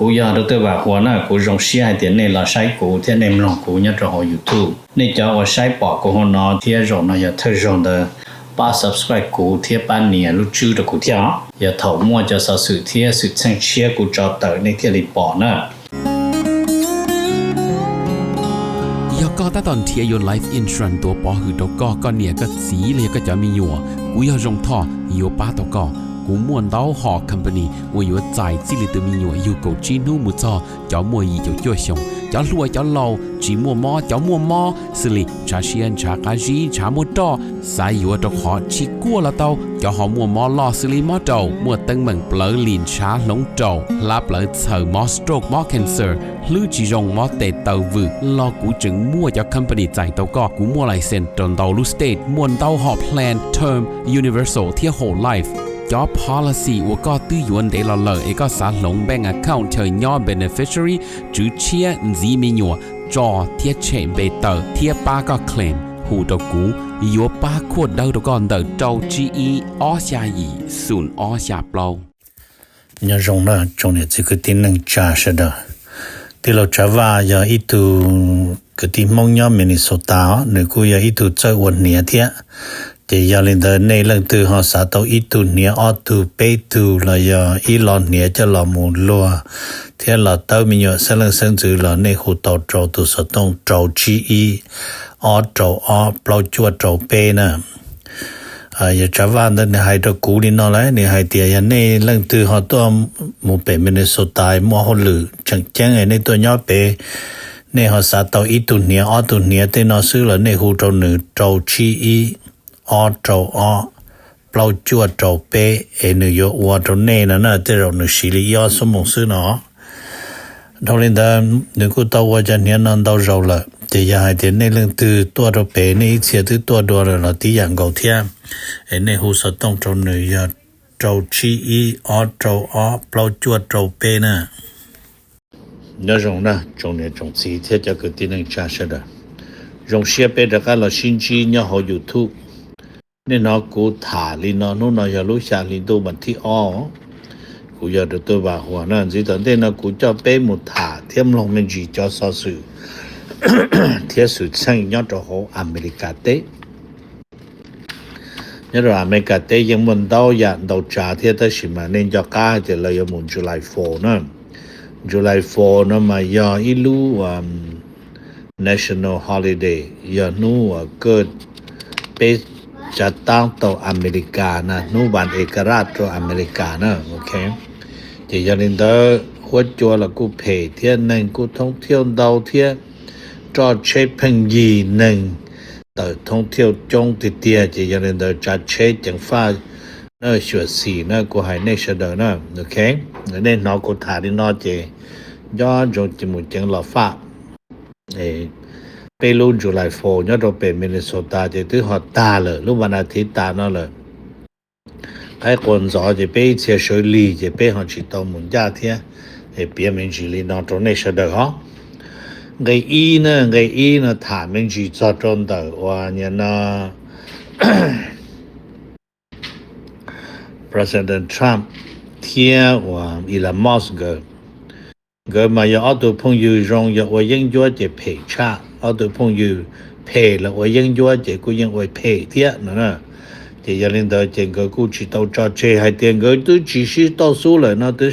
Kuv yog Doctor Vam Huas na, kuv zoo siab hais tias nej los saib kuv thiab nej mloog kuv nyob rau hauv YouTube. Nej cov uas saib pom kuv hauv no thiab zaum no yog thawj zaug ntawd, pab subscribe kuv thiab pab nias lub tswb rau kuv thiab os. Yog thaum muaj cov xov xwm thiab xwm txheej tshiab kuv tso tawm nej thiaj li pom na. Yog koj tab tom nrhiav yuav life insurance tuav pov hwm rau koj, koj niam koj txiv los yog koj cov me nyuam, kuv yog Zoo Thoj yuav pab tau koj. Kuv muaj ntau hom company uas yuav txais txij li tus me nyuam yug kaum tsib hnub mus txog cov muaj yim caum cuaj xyoos, cov hluas cov laus, tsis muaj mob cov muaj mob, xws li ntshav siab ntshav qab zib ntshav muaj roj, xav yuav rau qhov tsis kuaj los tau, cov ho muaj mob loj xws li mob raum, muaj teeb meem plawv lim ntshav hloov raum, hlab plawv txhaws, mob stroke mob cancer, hlwb tsis zoo mob tes taw vwm los kuv tseem muaj cov company txais tau koj. Kuv muaj license rau ntau lub state, muaj ntau hom plan term, universal thiab whole life. Cov policy uas koj twb yuav ntev los lawm es koj xav hloov bank account chaw nyob beneficiary, tswv tshiab, ntxiv me nyuam, tso thiab tshem npe tawm thiab pab koj claim, hu rau kuv, yuav pab khuaj dawb rau koj ntawm rau tsib ib ob xya yim xoom ob xya plaub. Nyob zoo na tsoom niam txiv kwv tij neej tsa sawv daws. Tij laug Tsav Vaj yog ib tug kwv tij Hmoob nyob Minnesota os, nws kuj yog ib tug txawj ua hniav thiab. Ces yog li ntawd nej leej twg ho xav tau ib tug hniav ob tug peb tug los yog ib lo hniav coj los mus luag thiab los tawb me nyuam xeeb leej xeeb ntxwv los nej hu tau rau tus xov tooj rau tsib ib ob rau ob plaub cuaj rau peb na. Yog Tsav Vaj ntawd nws hais rau kuv li no lawm, nws hais tias yog nej leej twg ho tuaj mus pem Minnesota muaj hauj lwm tseem ceeb nej tuaj nyob pem, nej ho xav tau ib tug hniav ob tug hniav tej no xwb los nej hu rau nws rau tsib ib ob rau ob plaub cuaj rau peb es nws yuav ua rau nej no na, tej zaum nws siv li ib ob xuab moos xwb no. Dhau li ntawd nws kuj tau ua cov hniav no ntau zaus lawm, ces yog hais tias nej leej twg tuaj rau pem nej ib txhia twb tuaj dua lawm los tib yam nkaus thiab, es nej hu xov tooj rau nws yog rau tsib ib ob rau ob plaub cuaj rau peb na. Nyob zoo na tsoom niam tsoom txiv thiab cov kwv tij neej tsa sawv daws. Zoo siab peb rov qab los sib ntsib nyob hauv YouTube. Nej hnov kuv tham li no, hnub no yog lub xya hli ntuj mas thib ob. Kuv yog Doctor Vam Huas na, ntxiv tom ntej no kuv coj peb mus tham thiab mloog me ntsis cov xov xwm thiab xwm txheej nyob rau hauv Amelikas teb. Nyob rau Amelikas teb yeej muaj ntau yam ntau tsav thiab, tab sis mas nej nco qab hais tias lawv yuav mus July Four na. July Four no mas yog ib lub national holiday, yog hnub uas kawg peb tsav taab tau Amelikas na, hnub vas ekaraj rau Amelikas na. Ces yog li ntawd huab cua los kuj phem thiab, neeg kuj thoob thiauj ntau thiab, roj tsheb pheej yig, neeg tawm thoob thiauj coob tiag tiag, ces yog li ntawd tsav tsheb ceev faj na, xyuam xim na, kuv hais nej sawv daws na. Nej hnov kuv tham li no ces nco ntsoov mus ceev los faj. Peb lub July Four nyob rau pem Minnesota ces twb ho tag lawm, lub vas as thiv tas no lawm. Qaib qua ntxov ces peb ib txhia sawv lig ces peb ho tsis tau mus ncaj thiab. Es piav me ntsis li no rau nej sawv daws os. Nqe ib na, nqe ib no tham me ntsis txog rau ntawm uas no President Trump thiab uas Elon Musk nkawd. Nkawd mas yog ob tug phooj ywg zoo, yog ua yeeb ncuab ces phem tshaj, ob tug phooj ywg phem los ua yeeb ncuab ces kuj yeej ua phem thiab no. Ces yog li ntawd ces nkawd kuj tsis tau tso tseg hais tias nkawd twb tsis sib tau xub lawm no, twb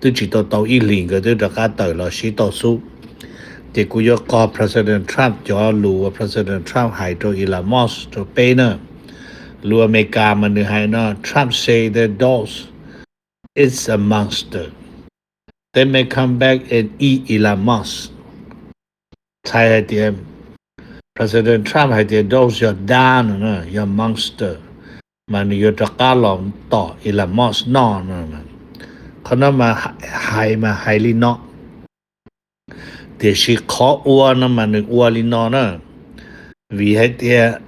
tsis tau tau ib hlis nkawd twb rov qab tawm los sib tau xub. Ces kuv yuav qog President Trump cov lus uas President Trump hais rau Elon Musk rau peb na. Lus Amelikas mas nws hais no, Trump say the dogs is a monster, they may come back and eat Elon Musk. Txhais hais tias President Trump hais tias dogs yog dab no, yog monster, mas nws yuav rov qab los tom Elon Musk noj no. Qhov no mas hais mas hais li no, tiam sis qhov ua no mas nws ua li no na. Vim hais tias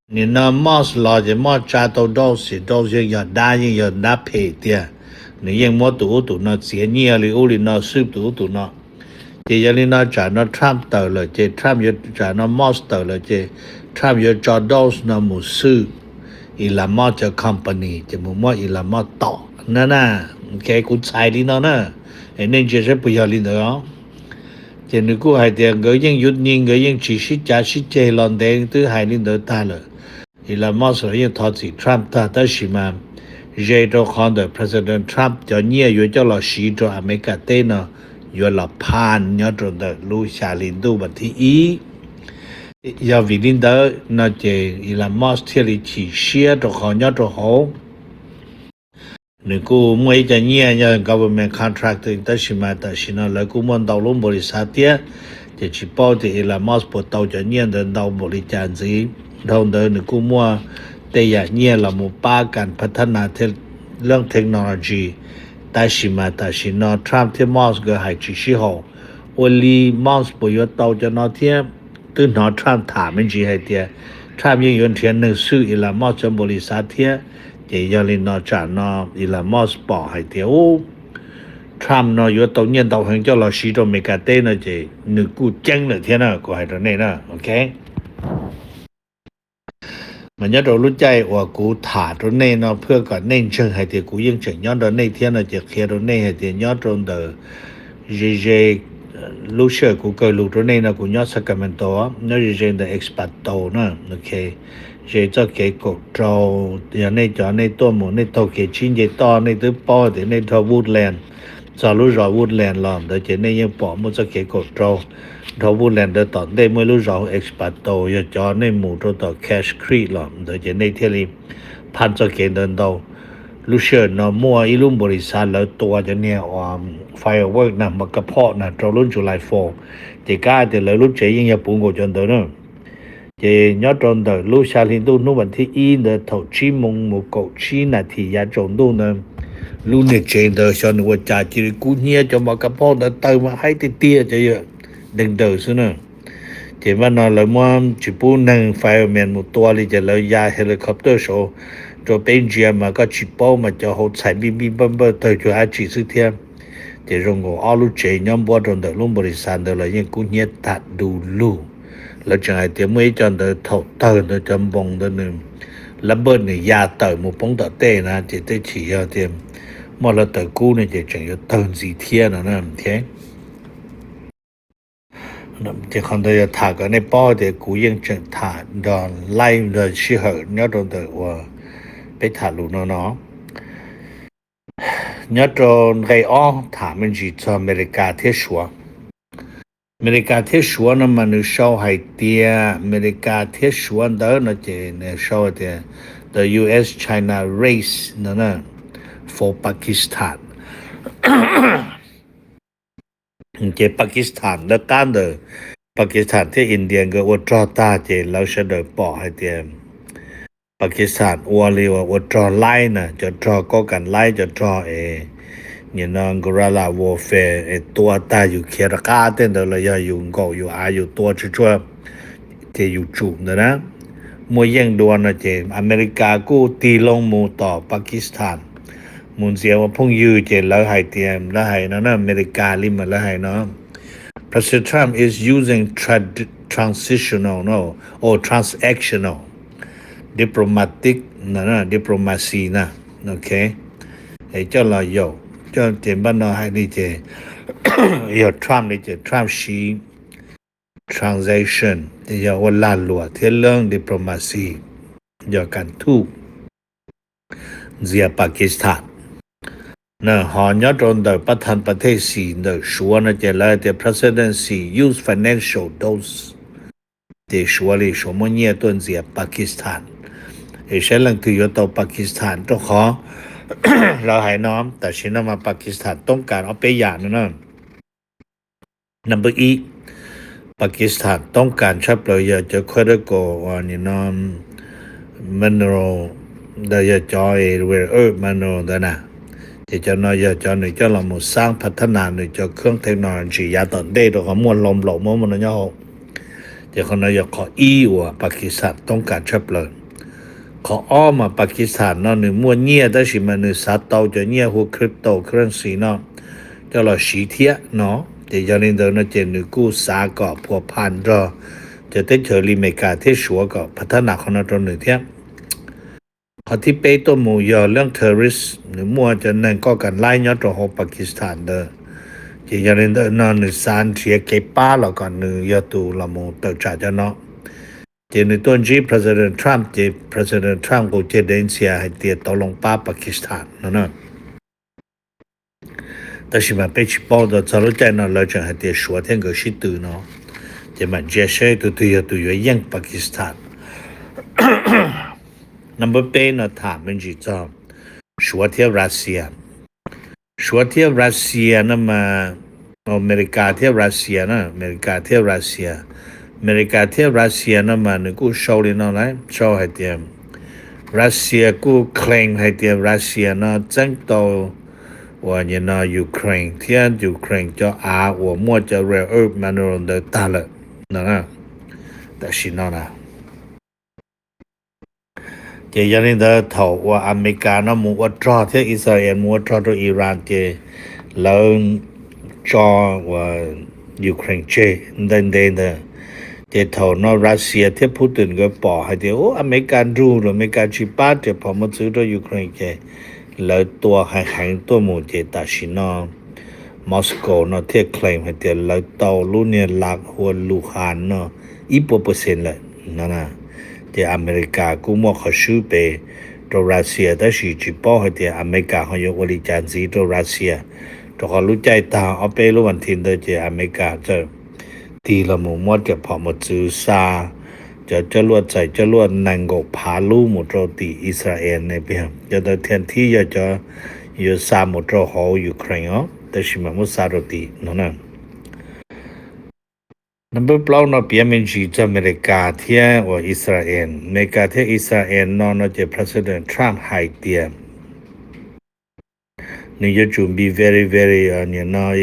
nim no Musk los ces Musk tsa tau dogs, ces dogs yeej yog dab, yeej yog dab phem tiag. Nws yeej muab tus ub tus no txiav nyiaj li ub li no, xwb tus ub tus no. Ces yog li no tsam no Trump tawm lawm ces Trump yuav, tsam no Musk tawm lawm ces Trump yuav tso dogs no mus xwb Elon Musk cov company, ces mus muab Elon Musk tom na na. Kuv txhais li no na, es nej ntsia saib puas yog li ntawd os. Ces nws kuj hais tias nkawd yeej yuav ni, nkawd yeej tsis sib cav sib ceg los ntev, twb hais li ntawd tag lawm. Elon Musk los yeej thov txim Trump tag, tab sis mas ze rau qhov ntawm President Trump cov nyiaj yuav coj los siv rau Amelikas teb no yuav los phaj nyob rau ntawm lub xya hli ntuj vas thib ib. Yog vim li ntawd no ces Elon Musk thiaj li chim siab rau qhov nyob rau hauv nws kuj muaj ib co nyiaj yog government contract, tab sis mas tam sim no lawv kuj muaj ntau lub npaum li xav thiab, ces tsis paub tias Elon Musk puas tau cov nyiaj ntawd ntau npaum li cas ntxiv. Dhau ntawd nws kuj muaj tej yam nyiaj los mus pab kas phav thab nas thiab lub technology, tab sis mas tam sim no Trump thiab Musk nkawd hais tsis sib haum. Ua li Musk puas yuav tau cov no thiab? Twb hnov Trump tham me ntsis hais tias Trump yeej yuav nrhiav neeg xwb Elon Musk cov npaum li xav thiab. Ces yog li no tsam no Elon Musk pom hais tias ub, Trump no yuav tau nyiaj ntau heev coj los siv rau Amelikas teb no ces nws kuj ceeb lawm thiab na, kuv hais rau nej na, ok. Mas nyob rau lub caij uas kuv tham rau nej no, phaj kom nej ntseeg hais tias kuv yeej tseem nyob nrog nej thiab no ces qhia rau nej hais tias nyob rau ntawm ze ze, lub sij hawm kuv kaw lug rau nej no kuv nyob Sacramento, nyob ze ze ntawm Espato na, ok. Ze txoj kev kaum rau, yog nej cov nej tuaj mus nej taug kev tsib nce toj nej twb paub tias nej dhau Woodland, txog lub zos Woodland los ntawd ces nej yeej pom muaj txoj kev kaum rau. Dhau Woodland ntawd tom ntej muaj ib lub zos Espato, yog cov nej mus rau tom Cache Creek los ntawd ces nej thiaj li phaj txoj kev ntawd ntau. Lub sij hawm no muaj ib lub npaum li xav lawv tua cov niag uas firework na, mos kas phoj na rau lub July Fourth, ces kav tias lawv lub tsev yeej yog puv nkaus cov ntawd na. Ces nyob rau ntawm lub xya hli ntuj hnub vas thib ib ntawd thaum tsib moos mus kaum tsib nas this yav tsaus ntuj ntawd, lub niag tsev ntawd xyov nws ua cas cia li kub hnyiab, cov mos kas phoj ntawd tawg mas haib tiag tiag, cov yawg deeg daws xwb na. Ces npaj no lawv muab tsis pub neeg fireman mus tua li ces lawv ya helicopter saud rau peb ntsia mas koj tsis paub mas cov hauv txhais npij npij npawj npawj tawg cuag dab tsi xwb thiab. Ces zoo nkaus ob lub tsev nyob npuab rau ntawm lub npaum li xav ntawd los yeej kub hnyiab tag du lug. Lawv tseem hais tias muaj ib co ntawd thaum tawg ntawd cov npoos ntawd nws lab npawj nws ya tawm mus poob tom tej na ces tej chim yog tias muaj hluav taws kub no ces tseem yuav tawg ntxiv thiab no na. Ces qhov ntawd yog tham kom nej paub tias kuv yeej tseem tham nrog live nrog sij hawm nyob rau ntawm uas peb tham lus no no. Nyob rau nqe ob tham me ntsis txog Amelikas thiab Suav. Amelikas thiab Suav no mas nws sau hais tias Amelikas thiab Suav ntawd no ces nws sau hais tias the U S China race no na for Pakistan. Ces Pakistan lawv qab ntawd, Pakistan thiab India nkawd ua rog tag ces lawv sawv daws pom hais tias Pakistan ua li uas ua rog laib na, cov rog kab kas laib, cov rog es nim no guerrilla warfare es tua tag yus khiav rov qab tej ntawd los yog yus nkaum yus av yus tua tsuag tsuag ces yus tsum ntawd na. Muaj yeej dua no ces Amelikas kuj tig loo mus tom Pakistan mus ntxias ua phooj ywg ces lawv hais tias, lawv hais no na, Amelikas li mas lawv hais no, President Trump is using trad- transitional no or transactional diplomatic no, diplomacy na, ok, es coj los yaum, coj ces npaj no hais li ces yog Trump li ces Trump siv transaction, ces yog ua lag luam thiab leej diplomacy, yog kas thuj ntxias Pakistan. Na ho nyob rau ntawm pab thas pas thej xis ntawm Suav no ces lawv tias President Xi use financial tools, ces Suav li Suav muab nyiaj tuaj ntxias Pakistan, es saib leej twg yuav tau Pakistan rau qhov lawv hais no tam sim no mas Pakistan toob kas ob peb yam no na. Number ib, Pakistan toob kas tshaj plaws yog cov critical uas nim no mineral, ntawd yog cov rare earth mineral ntawd na. Ces cov no yog cov nws coj los mus xaab phav thab nas nws cov khab technology yav tom ntej rau qhov muaj hlau nplaum muab muaj no nyob hauv. Ces qhov no yog qhov ib uas Pakistan toob kas tshaj plaws. Qhov ob mas Pakistan no nws muaj nyiaj tab sis mas nws xav tau cov nyiaj hu cryptocurrency no coj los siv thiab no. Ces yog li ntawd no ces nws kuj xav kom phua phas nrog cov teb chaws li Amelikas thiab Suav kom phav thab nas qhov no rau nws thiab. Qhov thib peb tuaj mus yog lub terrorist, nws muaj cov neeg koj kam laib nyob rau hauv Pakistan ntawd. Ces yog li ntawd no nws xav nrhiav kev pab los kom nws yog tus los mus tawm tsam cov no. Ces nws tuaj ntsib President Trump, ces President Trump kuj ceg dev ntxhias hais tias tau loo pab Pakistan no na. Tab sis mas peb tsis paub txog lub caij no lawv tseem hais tias Suav thiab nkawd sib tw no. Ces mam ntsia seb tus twg yog tus yuav yeej Pakistan. Number peb no tham me ntsis txog Suav thiab Russia. Suav thiab Russia no mas, Amelikas thiab Russia na, Amelikas thiab Russia. Amelikas thiab Russia no mas nws kuj sau li no lawm, sau hais tias Russia kuj claim hais tias Russia no txeeb tau uas nim no Ukraine thiab Ukraine cov av uas muaj cov rare earth mineral ntawd tag lawm no. Tam sim no na, ces yog li ntawd thaum uas Amelikas no mus ua rog thiab Israel mus ua rog rau Iran ces lawv tso uas Ukraine tseg ntev ntev ntawd. Ces thaum no Russia thiab Putin nkawd pom hais tias ub Amelikas nrug lawm, Amelikas tsis pab riam phom mos txwv rau Ukraine ces lawv tua heev heev tuaj mus ces tam sim no Moscow no thiaj claim hais tias lawv tau lub niag laj hu ua Luhansk no ib puas percent lawm no. Ces Amelikas kuj muaj qhov swb pem rau Russia tab sis tsis paub hais tias Amelikas ho yuav ua li cas ntxiv rau Russia, rau qhov lub caij tag ob peb lub vas thiv ntawd ces Amelikas txawm tig los mus muab riam phom mos txwv xa cov coj luaj txais coj luaj nees nkaum phav lub mus rau tim Israel ne, cov ntawd thiaj thib yog cov yuav xa mus rau hauv Ukraine os, tab sis mas muab xa rau tim no na. Number plaub no piav me ntsis txog Amelikas thiab uas Israel. Amelikas thiab Israel no no ces President Trump hais tias nws yuav tsum be very very nim no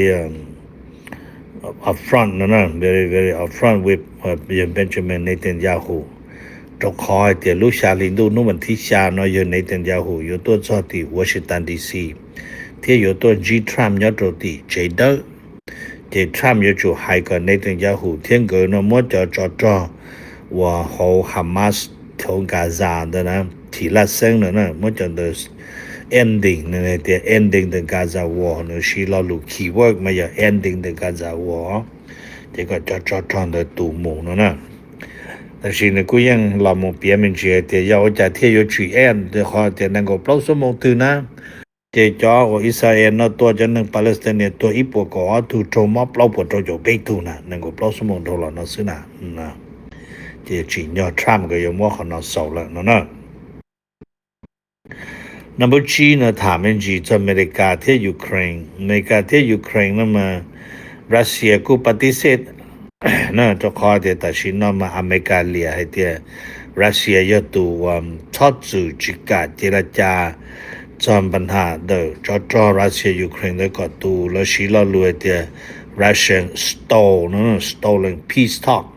upfront no, very very upfront with yog Benjamin Netanyahu, rau qhov hais tias lub xya hli ntuj hnub vas thib xya no yog Netanyahu yuav tuaj txog tim Washington D C thiab yuav tuaj ntsib Trump nyob rau tim tsev dawb. Ces Trump yuav tsum hais kom Netanyahu thiab nkawd no muab cov tsov rog uas hauv Hamas hauv Gaza ntawd na, thim laj xeeb ntawd na, muab cov ntawd ending, nws hais tias ending the Gaza war, nws siv lo lus keyword mas yog ending the Gaza war, ces kom cov tsov rog ntawd tus mus no na. Tab sis nws kuj yeej los mus piav me ntsis hais tias yog ua cas thiaj yuav tsis end, rau qhov tias nees nkaum plaub xuab moos twg na, ces cov uas Israel no tua cov neeg Palestine tuag ib puas kaum ob tug, raug mob plaub puas rau caum peb tug na, nees nkaum plaub xuab moos dhau los no xwb na. Ces tsim nyog Trump nkawd yuav muab qhov no xaus lawm no na. Number tsib no tham me ntsis txog Amelikas thiab Ukraine. Amelikas thiab Ukraine no mas Russia kuj patisej na, rau qhov tias tam sim no mas Amelikas liam hais tias Russia yog tus uas txhob txwm tsis kam ces la cas txog npa nham ntawm tsov rog Russia Ukraine ntawd kom tus lawv siv lo lus hais tias Russian stole no, stolen peace talk,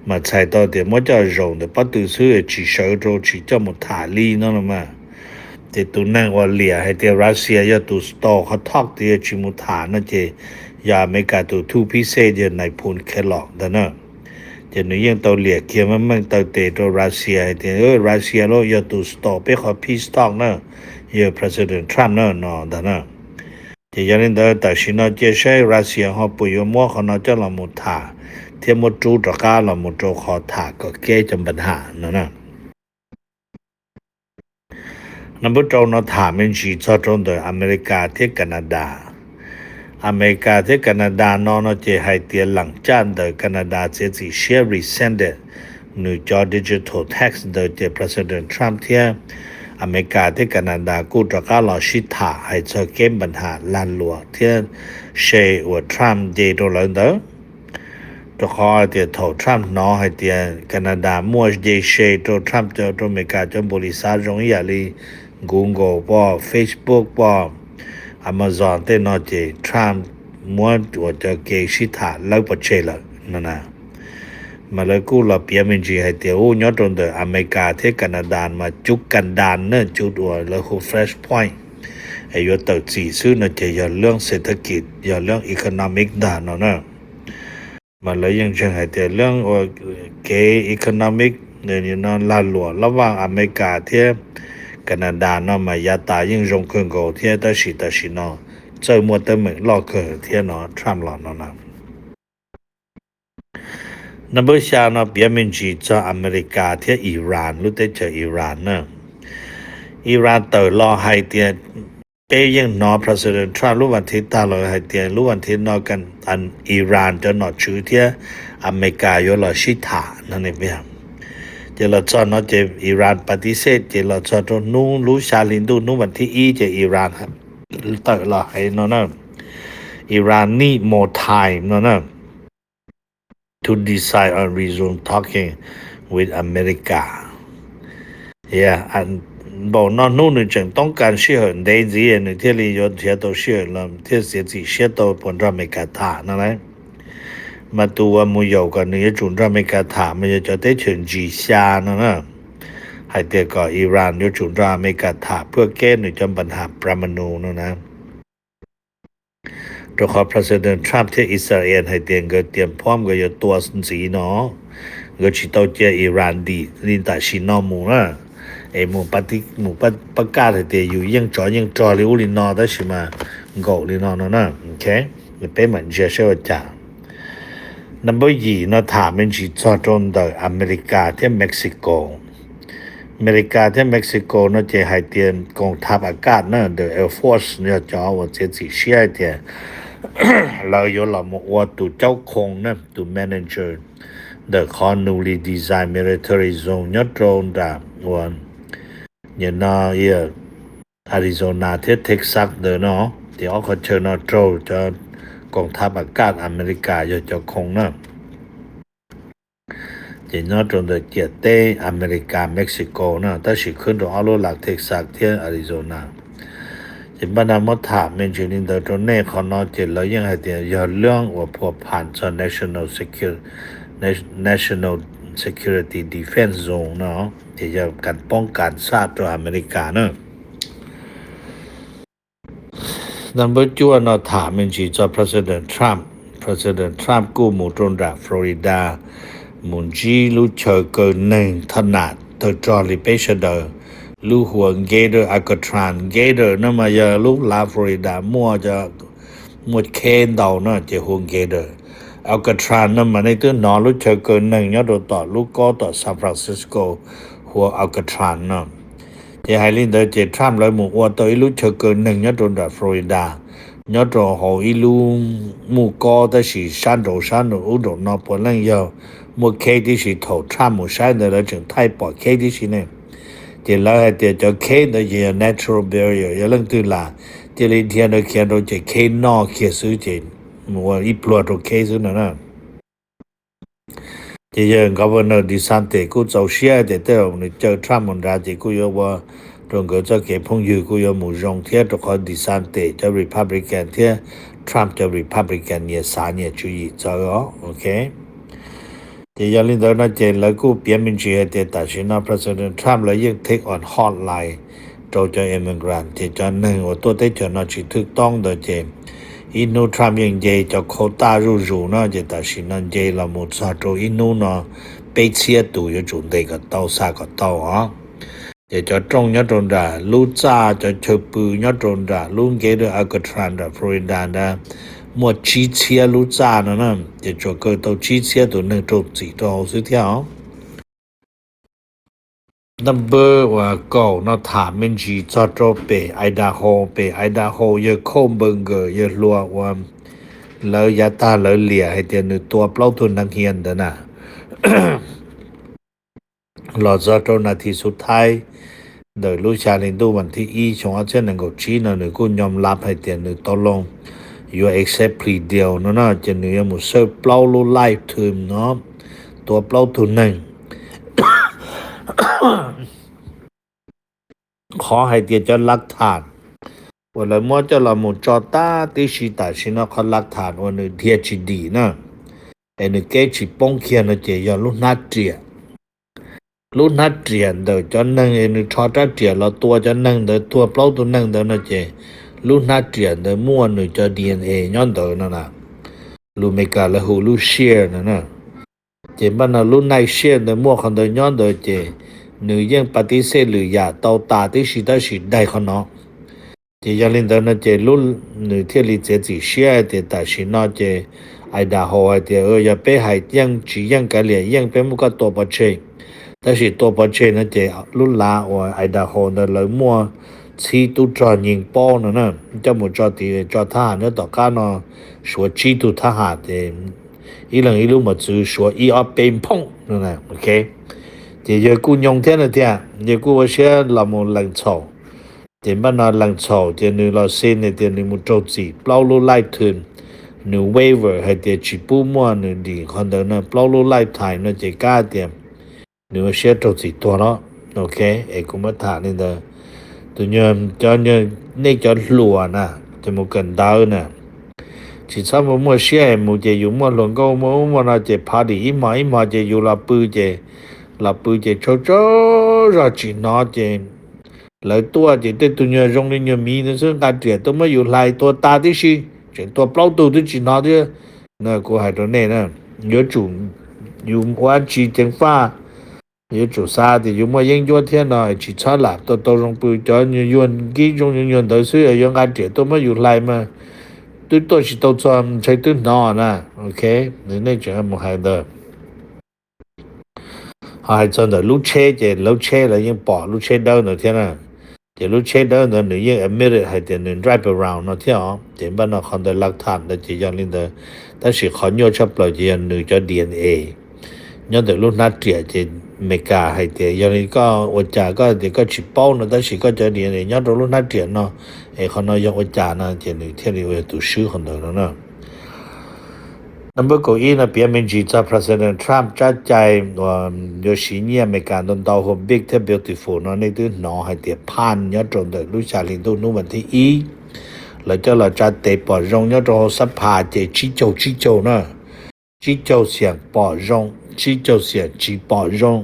mas txhais tau tias muab coj zaum ntawm pob tw xwb tsis sawv rau tsis coj mus tham li no los mas. Ces tus neeg uas liam hais tias Russia yog tus stole qhov talk tias tsis mus tham no ces yog Amelikas tus thub phib xej yog nais phoo Kellogg ntag na. Ces nws yeej tau liam kiag meej meej taw tes rau Russia hais tias Russia los yog tus stole peb qhov peace talk na, yog President Trump na no ntag na. Ces yog li ntawd tam sim no cia saib Russia ho puas yuav muab qhov no coj los mus tham thiab muab rub rov qab los mus rau qhov tham kom kev cov npa nham no na. Number rau no tham me ntsis txog rau ntawm Amelikas thiab Canada. Amelikas thiab Canada no no ces hais tias leem caj ntawm Canada txiav txim siab rescinded nws cov digital tax ntawd ces President Trump thiab Amelikas thiab Canada kuj rov qab los sib tham hais txog kev npa nham lag luam thiab se uas Trump nce rau lawv ntawd. Rau qhov tias thaum Trump hnov hais tias Canada muaj nce se rau Trump, rau Amelikas cov npaum li xav zoo ib yam li Google pom, Facebook pom, Amazon tej no ces Trump muab uas cov kev sib tham lawb pov tseg lawm no na. Mas lawv kuj los piav me ntsis hais tias ub nyob rau ntawm Amelikas thiab Canada mas cub ka da na, cub uas lawv hu flashpoint es yuav tawm txim xwb no ces yog lub xev thab kis, yog lub economic ntag no na. Mas lawv yeej ntseeg hais tias lub uas kev economic no lag luam lab vaj Amelikas thiab Canada no mas yav tas yeej zoo kawg nkaus thiab, tab sis tam sim no txawj muaj teeb meem loj kawg thiab no Trump los no na. Number xya no piav me ntsis txog America thiab Iran, lub teb chaws Iran na. Iran tawm los hais tias, peb yeej hnov President Trump lub vas thiv tag los hais tias lub vas thiv no Iran cov nom tswv thiab America yuav los sib tham no ne. Ces los txog no ces Iran pa tis xej, ces los txog rau hnub lub xya hli ntuj hnub vas thiv ib ces Iran tawm los hais no na, Iran need more time no na to decide on resume talking with America. Npaum no hnub nws tseem toob kas sij hawm ntev ntxiv nws thiaj li yuav nrhiav tau sij hawm los thiaj txiav txim siab tau puas nrog Amelikas tham no lauj. Mas tus uas mus yaum kom nws yuav tsum nrog Amelikas tham mas yog cov teb chaws ntsis xya no na, hais tias kom Iran yuav tsum nrog Amelikas tham phuaj keb nws cov npa nham pramanu no na. Rau qhov President Trump thiab Israel hais tias nkawd tias phob nkawd yuav tua ntxiv no, nkawd tsis tau cia Iran dim li tam sim no mus na. Es mus pab kaj hais tias yus yeej tsov yeej rog li ub li no tab sis mas nkaum li no no na. Peb mam ntsia saib ua cas. Number yim no tham me ntsis txog rau ntawm Amelikas thiab Mexico. Amelikas thiab Mexico no ces hais tias koom thab akaj na, the Air Force yog cov uas txiav txim siab hais tias lawv yuav los mus ua tus caub khoo na, tus manager ntawm qhov newly designed military zone nyob rau nram uas nim no Arizona thiab Texas ntawd no, ces ob qhov chaw no raug cov koom thab akaj Amelikas yog cov khoo na. Ces nyob rau ntawm ciam teb Amelikas Mexico na, tab sis khwb rau ob lub lag Texas thiab Arizona. Ces npaj no muab tham me ntsis li ntawd rau nej, qhov no ces lawv yeej hais tias yog lub uas phua pham txog national security, national security defense zone no, ces yog kas poob kas xaj rau Amelikas na. Number cuaj no tham me ntsis txog President Trump. President Trump kuj mus rau nram Florida mus ntsib lub chaw kaw neeg thoj nam tawg rog li peb sawv daws, lub hu ua Gator Alcatraz. Gator no mas yog lub lav Florida muaj, muaj kheb ntau no ces hu Gator. Alcatraz no mas nej twb hnov lub chaw kaw neeg nyob rau tom lub kob tom San Francisco hu ua Alcatraz no. Ces hais li ntawd ces Trump lawv mus ua tau ib lub chaw kaw neeg nyob rau nram Florida, nyob rau hauv ib lub muj kob tab sis sab nraud sab nraud ub nraum no puav leej yog muaj kheb tib si. Thaum Trump mus saib ntawd lawv tseem thaij pom kheb tib si ne. Ces lawv hais tias cov kheb ntawd ces yog natural barrier, yog leej twg lam cia li dhia ntawd khiav rau ces kheb noj kiag xwb ces mus ua ib pluag rau kheb xwb no na. Ces yog Governor DeSantis kuj txaus siab tias tej zaum nws caw Trump mus nrad ces kuj yuav ua rau nkawd txoj kev phooj ywg kuj yuav mus zoo thiab, rau qhov DeSantis cov Republican thiab Trump cov Republican nyias xav nyias tswv yim txawv os. Ok, ces yog li ntawd no ces lawv kuj piav me ntsis hais tias tam sim no President Trump lawv yeej take on hotline rau cov immigrant, ces cov neeg uas tuaj teb chaws no tsis thwj toob ntawd ces ib hnub Trump yeej nce cov quota zuj zus no, ces tam sim no nce los mus txog rau ib hnub no peb txhiab tus yuav tsum ntes kom tau, xa kom tau os. Ces cov rooj nyob rau nram lub txaj, cov chaw pw nyob rau nram lub Gator Alcatraz nram Florida ntawd muaj tsib txhiab lub txaj no na, ces tsuas kaw tau tsib txhiab tus neeg raug txim rau hauv xwb thiab os. Number uas kaum no tham me ntsis txog rau pem Idaho. Pem Idaho yawg Cold Burger, yawg hluas uas lawv yav tag lawv liam hais tias nws tua plaub tug neeg hias ntawd na, los txog rau nas this xub thawj ntawm lub xya hli ntuj vas thib ib xyoo ob txhiab nees nkaum tsib no nws kuj nyom lab hais tias nws tau loo yuav accept plea deal no na, ces nws yuav mus serve plaub lub life term no, tua plaub tug neeg. Qhov hais tias cov lav tham uas lawv muab coj los mus tso tag tib si tam sim no, qhov lav tham uas nws dhia tsis dim na, es nws keb tsis poob kiag no ces yog lub hnab riam. Lub hnab riam ntawm cov neeg es nws rho rab riam los tua cov neeg ntawd, tua plaub tug neeg ntawd no ces lub hnab riam ntawd muaj nws cov D N A nyob ntawd no na. Lus Meskas lawv hu lub sear no na. Ces npaj no lub night shift ntawd muaj qhov ntawd nyob ntawd ces nws yeej pas tis xej lwm yam tau tas tib si tab sis daig qhov no. Ces yog li ntawd no ces lub, nws thiaj li txiav txim siab hais tias tam sim no ces Idaho hais tias yog peb hais yeej tsis yeej kav liam yeej peb muab koj tua pov tseg. Tab sis tua pov tseg no ces lub lav uas Idaho ntawd lawv muaj txhib tub rog nyeeg paub no na, coj mus tso tid tso thab ham nyob tom qab no, suav tsib tug thab ham ces ib leeg ib lub mos txwv suav ib ob peb phooj no. Ces yawg kuj nyoo thiab no tiag, yawg kuj ua siab los mus lees txhaum. Ces npaj no lees txhaum ces nws los xi hais tias nws mus raug txim plaub lub laij thwm, nws waiver hais tias tsis pub muaj nws dim qhov ntawd no plaub lub laij thais no ces kab tias nws ua siab raug txim tuag no. Ok, es kuv muab tham li ntawd. Tus nyuag, cov, nej cov hluas na, ces mus kawm ntawv na, tsis txhob mus muaj siab es mus ces yus muaj hluas nkauj muaj ub muaj no ces party ib hmo ib hmo ces yus los pw ces, los pw ces tsaug tsaug zog tsis hnov ces lawv tuaj ces tej tug nyuag zoo li nyuag miv ntawd xwb nqa riam tuaj muab yus hlais tua tas tib si, tseem tua plaub tug twb tsis hnov thiab. No kuv hais rau nej na, yuav tsum, yus ua dab tsi ceev faj, yuav tsum xav tias yus muaj yeeb ncuab thiab no tsis txhob lam tau tau zoo pw. Cov nyuag yuag nkib zoo nyuag nyuag ntawd xwb yuav nqa riam tuaj muab yus hlais mas twb tuaj tsis tau txog ntshai twb hnov na. Ok, nej tseem mus hais ntawd. Ho hais txog ntawm lub tsheb ces lub tsheb lawv yeej pom lub tsheb dawb ntawd thiab na. Ces lub tsheb dawb ntawd nws yeej admitted hais tias nws drive around no thiab os. Ces npaj no qhov ntawd lav tham ntawd ces yog li ntawd. Tab sis qhov nyuaj tshaj plaws ces yog nws cov D N A nyob ntawm lub hnab riam ces Amelikas hais tias yog li koj ua cas koj tias koj tsis paub no tab sis koj cov D N A nyob rau lub hnab riam no, es qhov no yog ua cas no ces nws thiaj li ua tus swb qhov ntawd no na. Number kaum ib no piav me ntsis txog President Trump tsab cai uas yuav siv nyiaj Amelikas ntau ntau hauv Big thiab Beautiful no nej twb hnov hais tias phaj nyob rau ntawm lub xya hli ntuj hnub vas thib ib, lawv coj los tsa tes pom zoo nyob rau hauv xab phas ces tsib caug tsib caug na. Tsib caug xiam pom zoo, tsib caug xiam tsis pom zoo,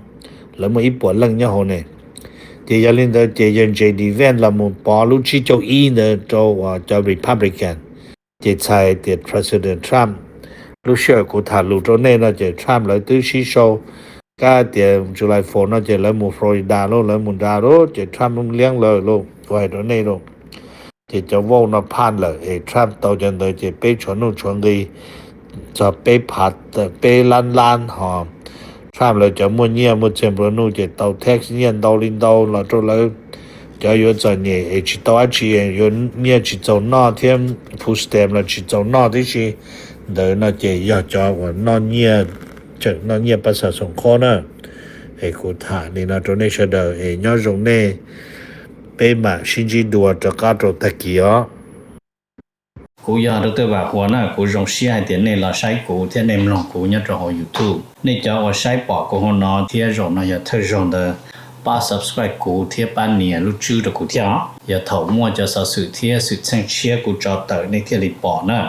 lawv muaj ib puas leej nyob hauv ne. Ces yog li ntawd ces yawg J D Vance los mus pov lub tsib caug ib ntawd rau uas cov Republican. Ces txhais tias President Trump, lub sij hawm kuv tham lus rau nej no ces Trump lawv twb sib sau, kab tias July four no ces lawv mus Florida lauj, lawv mus nra lauj, ces Trump liab lawm lauj, kuv hais rau nej lauj. Ces cov vote no phaj lawm es Trump tau cov ntawd ces peb tshuav nuj tshuav nqi txog peb phav, peb lab lab ho Trump lawv cov muaj nyiaj muaj txiag nplua nuj ces tau tax nyiaj ntau li ntau los rau lawv cov yuav txom nyem es tsis tau dab tsi, yuav nyiaj tsis txaus noj thiab food stamp los tsis txaus noj tib si. Ntawd no ces yog cov uas noj nyiaj, tseem noj nyiaj pab xav xoom qhob na. Es kuv tham li no rau nej sawv daws es nyob zoo nej, peb mam sib ntsib dua rov qab rau tag kis os. Kuv yog Doctor Vam Huas na, kuv zoo siab hais tias nej los saib kuv thiab nej mloog kuv nyob rau hauv YouTube. Nej cov uas saib pom kuv hauv no thiab zaum no yog thawj zaug ntawd, pab subscribe kuv thiab pab nias lub tswb rau kuv thiab os. Yog thaum muaj cov xov xwm thiab xwm txheej tshiab kuv tso tawm nej thiaj li pom na.